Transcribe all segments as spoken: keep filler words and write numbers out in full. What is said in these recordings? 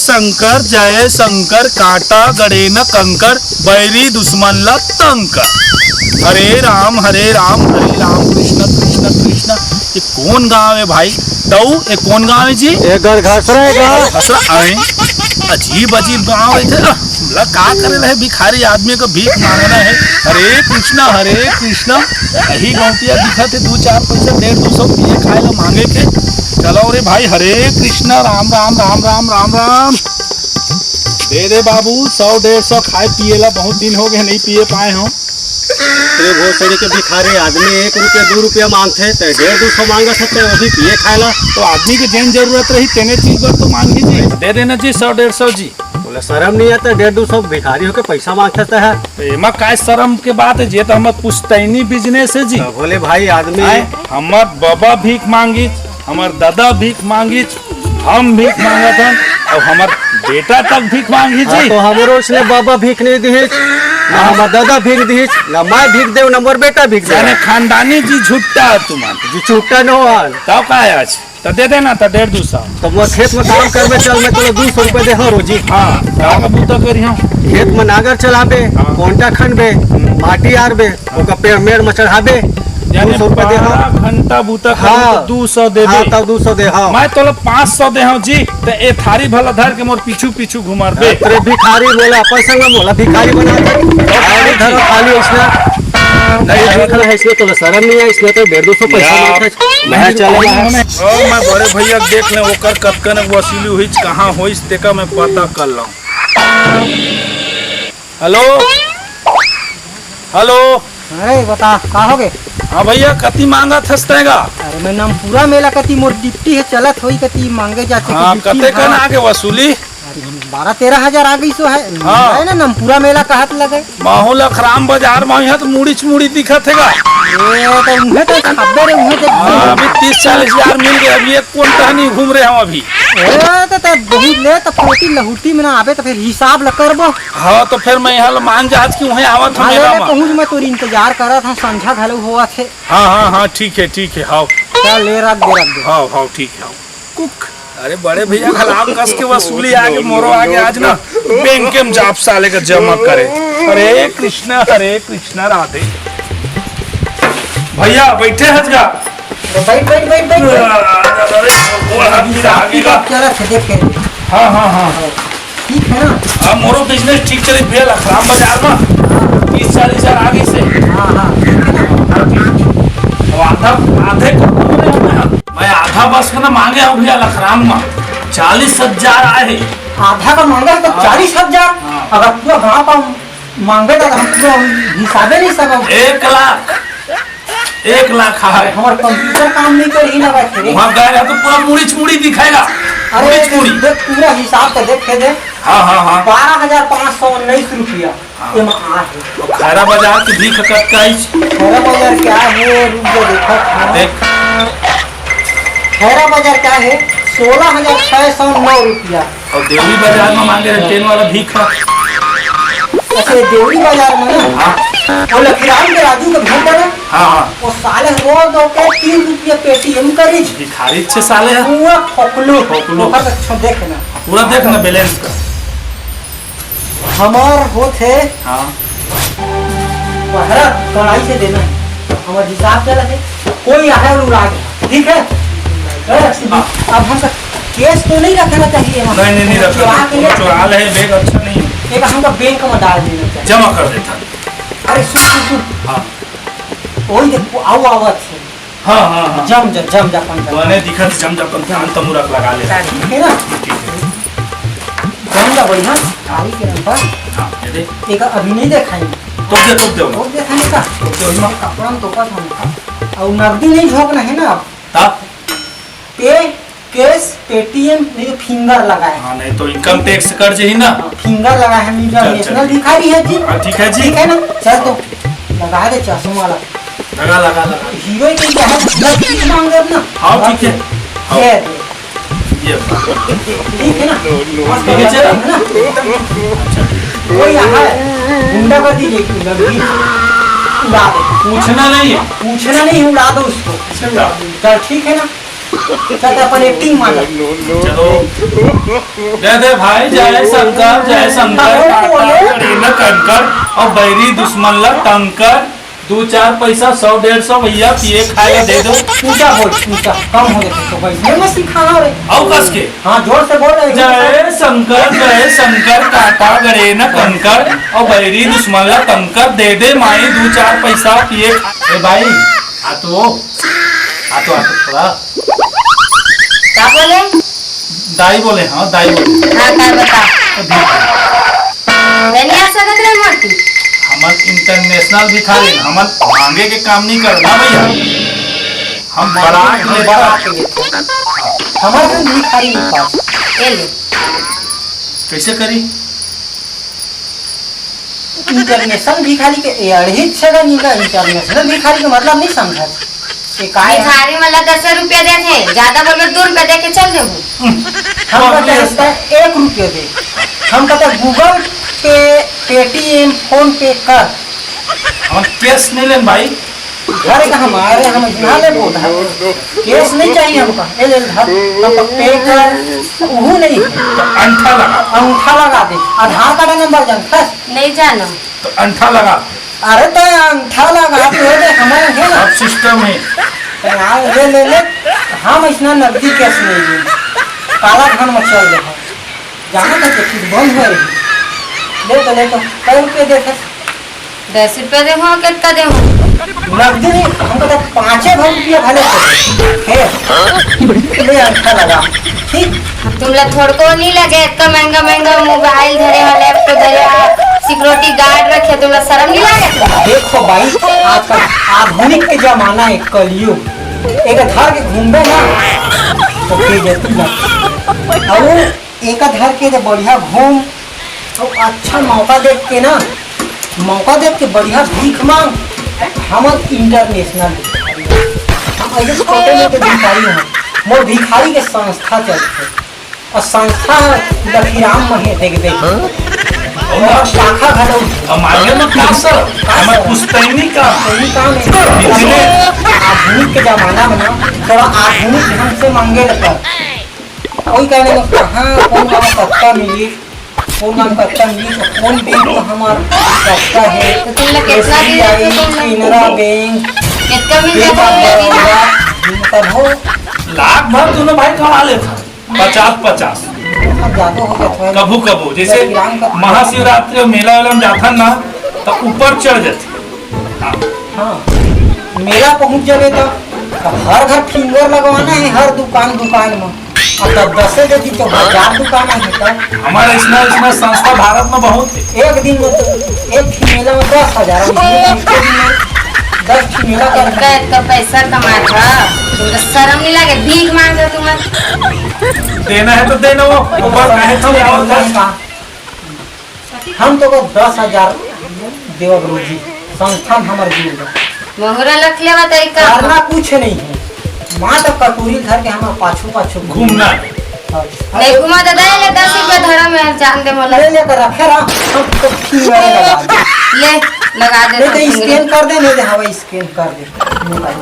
शंकर जय शंकर, कांटा गड़े न कंकर, बैरी दुश्मन ला तंग कर। हरे राम हरे राम, हरे राम कृष्ण कृष्ण कृष्ण। ये कौन गांव है भाई? तऊ, ये कौन गांव है जी? ये गरघसरा है गांव। गरघसरा, आए। अजीब अजीब गांव है थे। ला का करे रहे भिखारी आदमी को भीख मांगना है। हरे कृष्णा, हरे कृष्णा। यही गौंटिया दिखा थे दो चार पैसा, डेढ़ दो सौ पिए खाए ला मांगे के। चलो रे भाई, हरे कृष्णा, राम राम, राम राम, राम राम। दे दे बाबू, सौ डेढ़ सौ खाए पिए ला, बहुत दिन हो गए नहीं पिए पाए हो। अरे भोसड़ी के भिखारी आदमी एक रुपया दो रुपया मांगथे, ते डेढ़ दो सौ मांगत हे, ते वो भी पिए खाए ला। तो आदमी के जेन जरूरत रही, तेने चीज बर तो मांगी जी। दे देना जी, सौ डेढ़ सौ जी। बोले, "शर्म नहीं आता, डेढ़ दो सौ भिखारी होके पैसा मांगता है?" तो एमा काय शर्म के बात है, ये तो हमर पुश्तैनी business है जी। तो बोले, "भाई, आदमी।" आए, हमर बाबा भीख मांगिच, हमर दादा भीख मांगिच, हम भीख मांगत हन, और हमर बेटा तक भीख मांगी हाँ, जी। तो हमरो उसने बाबा भीख नहीं दिहिच, ना हमर दादा भीख दिहिच, ना मैं भीख देव, ना मोर बेटा भीख दे। यानी खानदानी जी झुट्टा है तुम्हार। जी झुट्टा न हो। तब का है आज? त दे देना त डेढ़ दो सौ। त मोर खेत में काम करबे, चल, मैं तोला दू सौ रुपया दे हूँ रोजी। हाँ, का का बूता करी हूँ? खेत में नागर चलाबे, हाँ। कोंटा खनबे, हम्म। माटी आरबे, हाँ। ओकर पेड़ मेड़ में चढ़ाबे, यानी दू सौ रुपया दे हूँ। बारह घंटा बूता करबे हाँ। त दू सौ देबे। हाँ, तब दू सौ दे हूँ। मैं तोला पाँच सौ दे हूँ जी, त ए थारी भला धर के मोर पीछू पीछू घुमारबे। अरे भिखारी बोला, अपन संग में मोला भिखारी बना दे। थारी धरो, थारी उसने। नहीं, नहीं, नहीं, इसमें तो शर्म नहीं है, इसमें तो डेढ़ दो सौ पैसा या। मांगता है। मैं चले गया। ओ, मैं बड़े भैया के देख लें, ओकर कतकन वसूली होइच, कहाँ होइच, तेका मैं पता कर लूँ। Hello, hello. अरे बता, का हो गे? हाँ भैया, कति मांगत हस तैं गा? अरे मैं नमपुरा मेला कति मोर डिप्टी है, चलत होई कति मांगे जाथे हाँ, कति कते कन हाँ। आगे वसूली? अरे हम बारह तेरह हजार आ गई सो है। हाँ। है ना, नमपुरा मेला कहत लगे। माहौल अखराम बाजार में यहाँ तो मुड़ीच मुड़ी दिखत है गा। ए, तो उन्हें तो छापे रे, उन्हें तो हाँ, अभी तीस चालीस हजार मिल गए, अभी एक कोंटा नहीं घूम रहे हम अभी। ए, तो, तो बहुत ले, तो फोटी लहुटी में ना आवे, तो फिर हिसाब ल करबो। हाँ, तो फिर मैं यहाँ ल मान जात कि वहीं आवत हूँ हाँ, ले, मेला ले, में। पहुँच, मैं तोर इंतजार करत हूँ, संझा घलो होवत है। हाँ, हाँ, हाँ, ठीक है, ठीक है, हाँ। चल, ले, रख दे, रख दे। हाँ, हाँ, ठीक है, हाँ। कुक। अरे बड़े भैया, कल आम कस के वसूली आगे, मोरो आगे आज ना बैंक में जाप साले का जमा करे। हरे कृष्णा, हरे कृष्णा, राधे। भैया बैठे हस गा? तो बैठ, बैठ, बैठ, बैठ, बैठ। अरे, वो हाथ गिरा, हाथ गिरा। क्या रखे, देख के। हाँ, हाँ, हाँ। ठीक है ना? हाँ, मोरो business ठीक चले भैया, लखराम बाजार में तीस चालीस हजार आ गई से। हाँ, हाँ, ठीक है ना? हाँ, ठीक है। अब आधा, आधे को मैं आधा बस में ना मांगे हूँ भैया, लखराम में चालीस हजार आए हैं। आधा का मांगा है तो हाँ। चालीस हजार? हाँ। अगर पूरा गाँव का मांगे तो हम पूरा हिसाबे नहीं सकब। एक लाख, एक लाख है। हमार computer काम नहीं कर ही ना बैठे रे। वहाँ गए रहे तो पूरा मुड़ी चुड़ी दिखाएगा। अरे मुड़ी चुड़ी। देख, पूरा हिसाब तो देख के दे। हाँ, हाँ, हाँ। बारह हजार पाँच सौ उन्नीस रुपया। हाँ। एमा आ है। तो खैरा बाजार की भीख कतका आइस? खैरा बाजार क्या है? रुक जा, देखो। देख। खैरा बाजार क्या है? सोलह हजार छह सौ नौ रुपया। और देवरी बाजार में मांगे रहे टेन वाला भीख है। अच्छा, देवरी बाजार में ना? हाँ। वो लखीराम के राजू के भेंट है ना? हाँ, हाँ। वो साले रोज दो के तीन रुपया पेटीएम करी। भिखारी छे साले है। पूरा फोकलू। फोकलू। ओकर तो अच्छा देख ना। पूरा देख ना balance का। हमार होत है। हाँ। पहरा कड़ाई से देना है। हमार हिसाब चला है। कोई आए और उड़ा दे। ठीक है? हाँ। अब हमका cash तो नहीं रखना चाहिए यहाँ। नहीं, नहीं, नहीं रखना चुरा चाहिए। के ले चुरा ले, बैंक अच्छा नहीं है। एक हमका बैंक में डाल देना चाहिए। जमा कर देता। अरे सुन, सुन, सुन। हाँ। वही देख, वो आओ, आवत है। हाँ, हाँ, हाँ। जम जा, जम जा, पंच। बने दिखत, जम जा, पंच, हम तमु रख लगा ले। ठीक है ना? ठीक है। जम जा, बढ़िया। थारी के रंग पर। हाँ, ये दे। एक अभी नहीं देखाई। तो दे, तो दे। वो देखाने का। तो दे, वही में। कपड़ा में तो का था। और नकदी नहीं झोंकना है ना अब। तब? पे cash, पेटीएम, नहीं तो finger लगाए। हाँ, नहीं तो income tax कट जाही ना। हाँ, finger लगाए है, मुझे चल, चल। National भिखारी है जी। हाँ, ठीक है जी। ठीक है ना? चल तो लगा दे चश्मा वाला। लगा, लगा, लगा। हीरो ही नहीं है, दस मांग रहे ना। हाँ, ठीक है। ये दे। ये। ठीक है ना? ठीक है, चल। है ना? कोई यहाँ है, गुंडा कर दीजिए, गुंडा भी। उड़ा दो। पूछना नहीं है। पूछना नहीं, उड़ा दो उसको। चल। चल, ठीक है ना? चल, अपन एक्टिंग मार। चलो। जय दे भाई, जय शंकर, जय शंकर, अरे, काटा बोले। करे न कंकर, अउ बैरी दुश्मन ला तंग कर। दू चार पैसा, सौ डेढ़ सौ भैया, पिए खाए ला दे दो। ऊंचा बोल, ऊंचा, कम हो जाता है, तो भाई, ये मत सिखाना रे। अउ कस के? हाँ, जोर से बोल रहे हैं। जय शंकर, जय शंकर, काटा गड़े न कंकर, अउ बैरी दुश्मन ला तंग कर, दे दे माई दू चार पैसा पिए खा-, ए भाई, आ तो, आ तो, आ तो थोड़ा। का बोले? दाई बोले, हाँ, दाई बोले। हाँ, का बता? तो भिखारी। नहीं आ सकत रे मोती। हमन international भिखारी, हमन मांगे के काम नहीं करना भैया। हम बारात हम लेकर बारात लेते हैं। हमारे तो भिखारी नहीं पास। ये ले। कैसे करी? International भिखारी के, ये अड़हित छे का नहीं का international भिखारी के मतलब नहीं समझा। ये का है? भिखारी मन ला दस रुपया देथे, ज्यादा बोलबे दू रुपया दे के चल देबो। हम कहते हैं, इसका एक रुपया दे। हम कहते हैं, Google Pay, Paytm, PhonePe कर। हम cash नहीं लेन भाई। अरे, तो हमारे, हम यहाँ ले बोल रहे हैं। Cash नहीं चाहिए हमका। ये ले, धर, हमका pay कर, वो नहीं। तो अंगठा लगा। अंगठा लगा दे। आधार कार्ड नंबर जानता है? नहीं जानो। तो अंगठा लगा। अरे, तो अंगठा लगा, तो ये देख, हमारे है ना। सब system है। तो यार, ले, ले, ले। हम इसना नकदी cash नहीं दे। काला धन में चल रहे हैं। जाना था कि कुछ बंद हो रही। ले तो, ले तो। कै रुपये देते? दस रुपया देहूँ, कितना देहूँ? नकदी नहीं, हमको तो पाँचे भर रुपया भले से। हे, ले अंगठा लगा, ठीक? तुमला थोड़को नहीं लगे, इतना महंगा महंगा मोबाइल धरे हो, laptop धरे हो, security guard रखे, तुमला शर्म नहीं लगे? देखो भाई, आजकल आधुनिक के जमाना है, कलयुग। एक धर के घूमबे ना, तो फिर जती ना। और एका धर के दे बढ़िया घूम, अउ अच्छा मौका देख के ना, मौका देख के बढ़िया भीख मांग। हमन international भिखारी हन। हम ऐसे छोटे मोटे भिखारी हन। मोर भिखारी के संस्था चलथे। अउ संस्था लखीराम म हे, देख, देख। अउ शाखा घलो। अब मांगे में का सर? का हमार सर? पुश्तैनी का? पुश्तैनी का नहीं। बिजनेस। आधुनिक के जमाना में ना, थोड़ा आधुनिक ढंग से मांगे लगता। कोई कहने में कहाँ, कौन गाँव कत्ता मिली, कौन गाँव कत्ता मिली, तो कौन बैंक में हमार कत्ता है, तो तुमने कितना दिन SBI, तुमने केनरा बैंक, कितना मिल बैंक जाता ऑफ है? बड़ौदा, मतलब हो। लाख भर दोनों भाई कमा लेता, पचास पचास। अब ज्यादा हो गया थोड़ा। कभू कभू, जैसे या फिर आम का महाशिवरात्रि और मेला वेला में जाता ना, तो ऊपर चढ़ जाते। हाँ। हाँ, मेला पहुंच जावे तो, तो हर घर finger लगवाना है, हर दुकान दुकान में। अब तब दसे देती तो हजार दुकान आ जाता। हमारा इसना, इसना संस्था भारत में बहुत है। एक दिन में तो, एक ही मेला में दस हजार, अब इसमें तो एक दिन में दस ही मेला कर इतना, इतना पैसा कमात ह, तुमको शर्म नहीं लगे? भीख मांगते तुम। देना है तो देना, वो ऊपर काहे तो और कहाँ? हम तो को दस हजार देवब रोजी, संस्थान हमर जुड़ गए। मोहरा लख लेवा तो एक काम। करना कुछ नहीं है, माँ तो कटोरी धर के हम पाछू पाछू घूमना है। हाँ। नहीं घुमा दादा, ये ले दस रुपया धरा में जान दे मोला। ले लेकर रखे रहा, हम तो फी वाले लगा दे। ले, लगा दे नहीं तो तो फिंगर। Scan कर दे, नहीं दे, हवा scan कर दे। मोबाइल।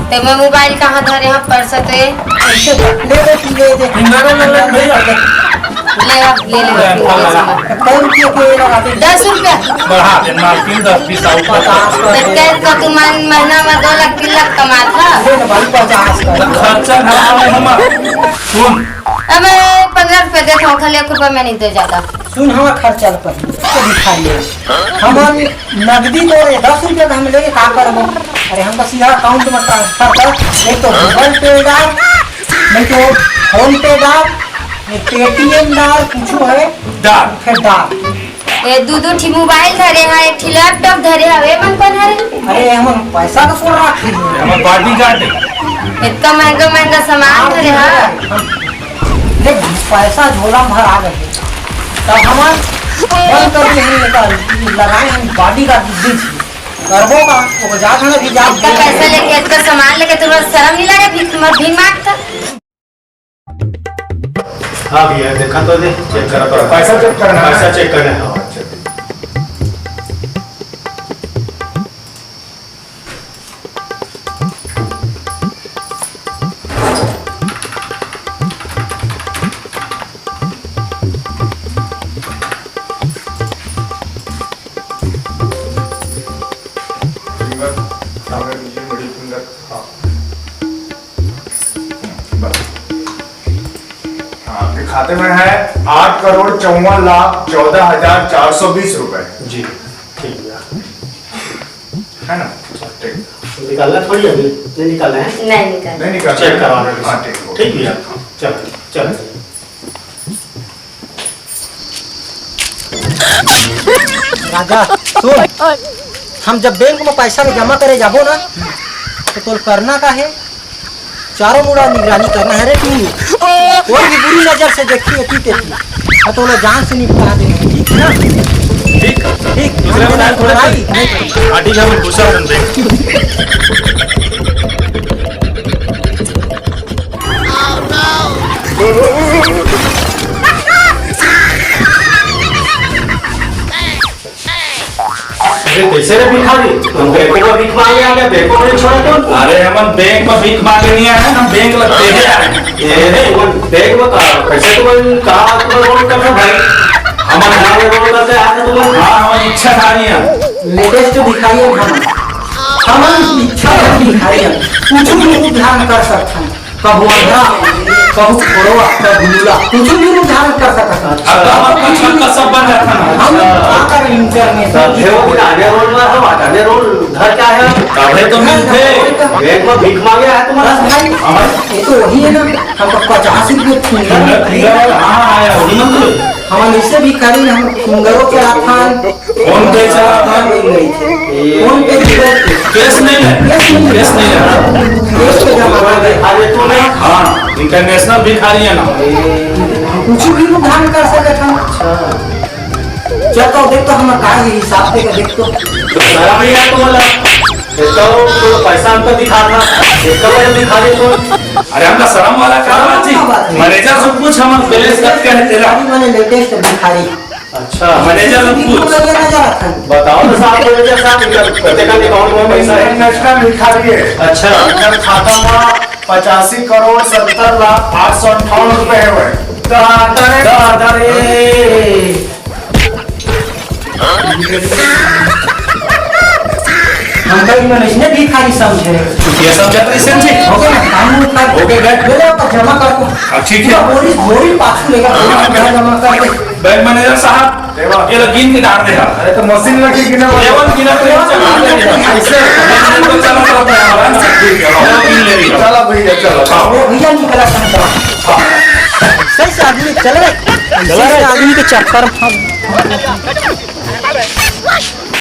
ते मैं मोबाइल कहाँ धरे हँव, पर्स तो ये। ऐसे ले ले, तू ले दे। ले, ले, ले, ले, ले, ले, ले। कै रुपया के ये लगा दे? दस रुपया। बढ़ा दे, मालकिन, दस बीस और कर। पचास कर तो दे। कह तो तू मन-, महीना में दो लाख, तीन लाख कमात ह। ले ना भाई, पचास कर। तो खर्चा ना आवे हमार। सुन। अबे, पन्द्रह रुपया देत हँव, खाली एक रुपया मैं नहीं दे जाता। सुन, हमार खर्चा ल पहले, तो भिखारी है। हमार नगदी तो ये दस रुपया का हम लेके का करबो? अरे, हमका सीधा account में transfer कर, नहीं तो Google Pay डाल, नहीं तो PhonePe डाल, नहीं Paytm डाल, कुछ है, डाल। फिर डाल। ये दू दू ठी मोबाइल धरे हव, एक ठी laptop धरे हव, ये मन कौन हरे? अरे, हमन पैसा का सुन रहा है। हमर bodyguard है। इतना महंगा महंगा सामान धरे हव। देख, पैसा झोला में भर आ गए। तब हमार बंद कर दिए हम, एकर लगाए हम bodyguard बुद्धि छी। करबो का, वो जात हन अभी जात इतना पैसा लेके, इतना सामान लेके तुम्हारा शर्म नहीं लगे? भीख, भीख मांगता। हाँ भैया, देखा तो दे, check करा तो। पैसा check करना है। पैसा check करना है, हाँ, अच्छा। खाते में है आठ करोड़ चौवन लाख चौदह हजार चार सौ बीस रुपए। जी, ठीक है। है ना? ठीक। निकालना थोड़ी अभी। नहीं निकालना है। नहीं निकालना। नहीं निकालना। चेक करवा रहे हैं। हाँ, ठीक हो। ठीक भैया। चलो, चलो। राजा, सुन, हम जब बैंक में पैसा में जमा करे जाबो ना, तो तोर करना का है, चारों मुड़ा निगरानी करना है रे तू। कोई भी बुरी नजर से देखी एती तेती, हाँ, तो ओला जान से निपटा दे, ठीक है ना? ठीक। ठीक। दूसरे बता, थोड़ा भाई। हाँ, ठीक है, हम दूसरा बन रहे हैं। अरे कैसे रे भिखारी, तुम बैंक में भीख मांगे आ गया, बैंक में नहीं छोड़ा तुम? अरे हमन बैंक में भीख मांगे नहीं आए, हम बैंक लगते ही आए। ए, तुम बैंक में का, कैसे तुम, का तुम रोल करते भाई? हमन गाँव में रोल करते आए थे तुम? हाँ, हमन इच्छाधारी हैं। लेटेस्ट भिखारी हैं हम। हमन इच्छाधारी भिखारी हैं। कुछ भी रूप धारण कर सकते हैं। कभू अंधा, कभू खोड़वा, कभू लूला, कुछ भी रूप धारण कर सकत हन। अब तो हमर कुछ का सब बन जाता ना। हम आकर इंटरनेशनल देवो की आने रोल में हम आने रोल घर क्या है? तबे तो मिलते। बैंक में भीख मांगे है तुम्हारा। बस भाई, हमारे ये तो वही है ना, हमको पचास रुपये फिंगर फिंगर, फिंगर, हाँ, हाँ, आया, वही ना तो। हम इससे भी करें, हम फिंगरों के आसान। फोन पे चला था। फोन पे भी करते। कैश नहीं है। कैश नहीं है। कैश नहीं है। कैश तो जमा कर दे। अरे तूने हाँ, इंटरनेशनल भिखारी है ना। कुछ भी भुगतान कर सकत हम। अच्छा। चल तो देख तो हम का ये हिसाब दे के देख तो। शर्म नहीं है तुम्हारा? इतना वो तो पैसा हमको दिखा था। इतना बड़ा भिखारी तो। अरे हमका शर्म वाला का बात जी? का बात है? मैनेजर से पूछ, हम बैलेंस कट के है तेरा। अभी मैंने लेटेस्ट भिखारी। अच्छा, मैनेजर से पूछ। बताओ तो साहब, मैनेजर साहब, इनका प्रत्येक अकाउंट में पैसा है। इंटरनेशनल भिखारी है। अच्छा। इनका खाता में पचासी करोड़ सत्तर लाख आठ सौ अंठावन रुपए है। दादा रे, दादा रे। हमका ई मनुष्य ने भिखारी समझे। ये समझत रही समझे? हो गया ना, काम उठा। हो गया, गए। ले लो, जमा कर दो। हाँ, ठीक है। बोरी, बोरी पाछू लेगा, बोरी हाँ, जमा कर दे। बैंक मैनेजर साहब, देवा। ये लो, गिन के डाल दे। अरे, तो मशीन लगी कि ना? लेवन गिना तो ये चला दे। ऐसे। तो चला, चला, चला, चला। ठीक है, लो, गिन ले रही है। चला भैया, चला। हाँ। वो भैया निकला था। हाँ। सही से आदमी चल रहे। चला रहे। सही से आदमी के चक्कर में फंस